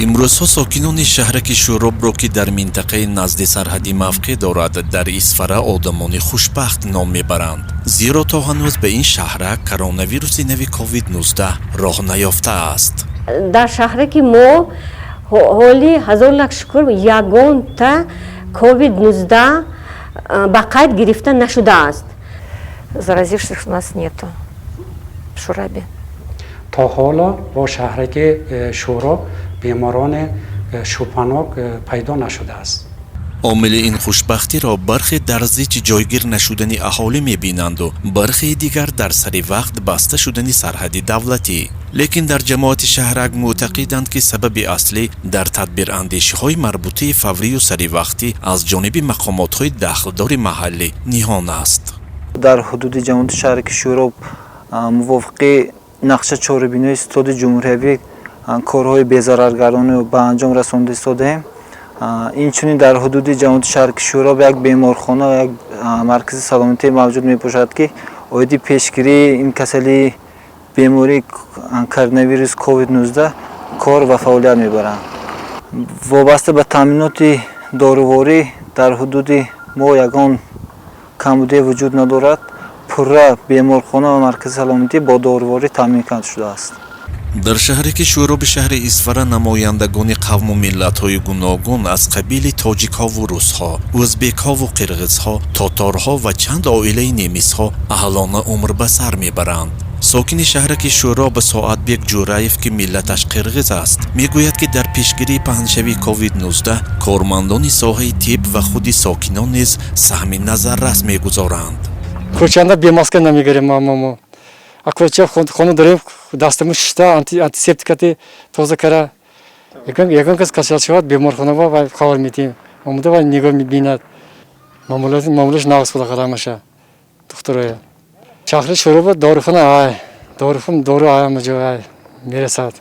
Имрӯзҳо сокинони шаҳраки Шӯробро, ки дар минтақаи назди сарҳадӣ мавқеъ дорад, дар Исфара одамони хушбахт ном мебаранд, зеро то ҳанӯз ба ин шаҳрак коронавируси нави COVID-19 роҳ наёфтааст. Дар шаҳраки мо ҳоли, ҳазор лак шукр, ягонта COVID-19 ба қайд гирифта нашудааст. Заразившихся у нас нету в Шурабе. То ҳоло бо шаҳраки Шӯроб беморони шубҳанок пайдо нашудааст. Омили ин хушбахтиро бархе дар зич ҷойгир нашудани аҳолӣ мебинанду бархеи дигар дар сари вақт баста шудани сарҳади давлатӣ. Лекин дар ҷамоати шаҳрак мӯътақиданд, ки сабаби аслӣ дар тадбирандешиҳои марбутаи фаврию саривақтӣ аз ҷониби мақомотҳои дахлдори маҳаллӣ ниҳон аст. Дар ҳудуди ҷамоати шаҳраки Шӯроб мувофиқи нақша чорабиниҳои ситоди ҷумҳуриявӣ корҳои безараргардониро ба анҷом расонда истодаем. Инчунин дар ҳудуди ҷамоати шаҳраки Шӯроб як беморхона ва як маркази саломатӣ мавҷуд мебошад, ки оиди пешгирии ин касалии бемории коронавирус COVID-19 кор ва фаъолият мебаранд. Вобаста ба таъминоти доруворӣ дар ҳудуди мо ягон камбудие вуҷуд надорад. Пурра беморхона ва маркази саломатӣ бо доруворӣ таъмин карда шудааст. Дар шаҳраки Шӯроби шаҳри Исфара намояндагони қавму миллатҳои гуногун аз қабили тоҷикҳову русҳо, ӯзбекҳову қирғизҳо, тоторҳо ва чанд оилаи немисҳо аҳлона умр ба сар мебаранд. Сокини шаҳраки Шӯроб Соатбек Ҷӯраев, ки миллаташ қирғиз аст, мегӯяд, ки дар пешгирии паҳншавии COVID-19 кормандони соҳаи тиб ва худи сокинон низ саҳми назаррас мегузоранд. Кӯчанда бемаска намегирем мо. А кӯча хона дорем, дастамон шишта, антисептикати тоза кара. Ягон кас касал шавад, беморхона ва хабар медиҳем. Омада ва нигоҳ мебинад. Муомилаш нағз худа қарамаша. Духтуроя. Шаҳри Шӯроба дорухона ай. Дорухона дору ай ҳама ҷо ай мерасад.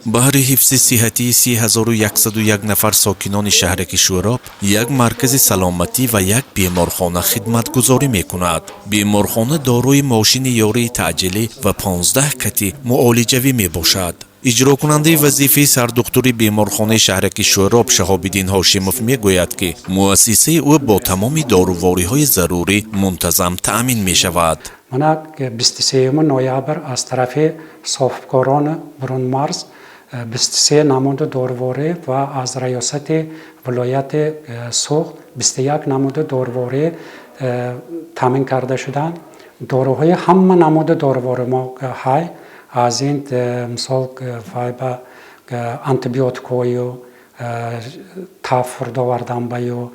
Баҳри ҳифзи сиҳатии 3101 нафар сокинони шаҳраки Шӯроб як маркази саломатӣ ва як беморхона хидматгузорӣ мекунад. Беморхона дорои мошини ёрии таъҷилӣ ва 15 кати муолиҷавӣ мебошад. Иҷрокунандаи вазифаи сардухтури беморхонаи шаҳраки Шӯроб Шаҳобиддин Ҳошимов мегӯяд, ки муассисаи ӯ бо тамоми дорувориҳои зарурӣ мунтазам таъмин мешавад. Мана, 23 ноябр аз тарафи соҳибкорони бурунмарз 23 намуди доруворӣ ва аз раёсати вилояти Суғд 21 намуди доруворӣ таъмин карда шуданд. Доруҳои ҳама намуди доруворӣ мо ҳай, аз ин мисол вай ба антибиотикҳою таф фурдоварданбаю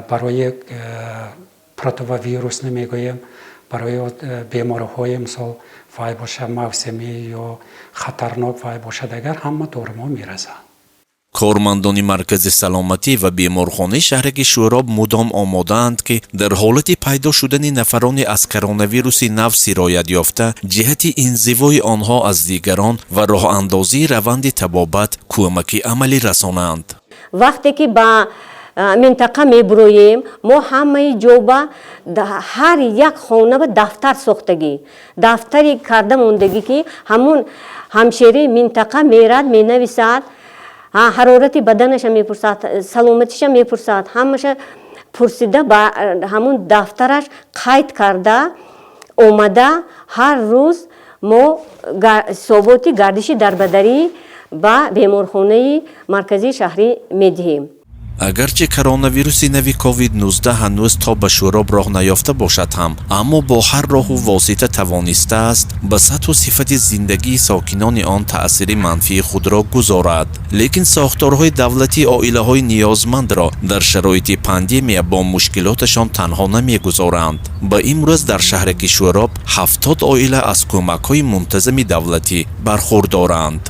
барои противовирус намегӯем, барои бемориҳои мисол вай боша, мавсимӣ ё хатарнок вай бошад, агар ҳама дорумо мерасанд. Кормандони маркази саломатӣ ва беморхонаи шаҳраки Шӯроб мудом омодаанд, ки дар ҳолати пайдо шудани нафароне аз коронавируси нав сироят ёфта, ҷиҳати инзивои онҳо аз дигарон ва роҳандозии раванди табобат кӯмаки амалӣ расонанд. Вақте ки ба минтақа мебуроем, мо ҳамаи ҷоба, ҳар як хона ба дафтар сохтагӣ, дафтари карда мондагӣ, ки ҳамун ҳамшерии минтақа мерад, менависад, ҳарорати баданаша мепурсад, саломатиша мепурсад, ҳамаша пурсида, ба ҳамун дафтараш қайд карда омада, ҳар рӯз мо ҳисоботи гардиши дарбадарӣ ба беморхонаи марказии шаҳрӣ медиҳем. Агарчи коронавируси нави COVID-19 ҳанӯз то ба Шӯроб роҳ наёфта бошад ҳам, аммо бо ҳар роҳу восита тавонистааст ба сатҳу сифати зиндагии сокинони он таъсири манфии худро гузорад. Лекин сохторҳои давлатӣ оилаҳои ниёзмандро дар шароити пандемия бо мушкилоташон танҳо намегузоранд. Ба имрӯз дар шаҳраки Шӯроб 70 оила аз кӯмакҳои мунтазами давлатӣ бархурдоранд.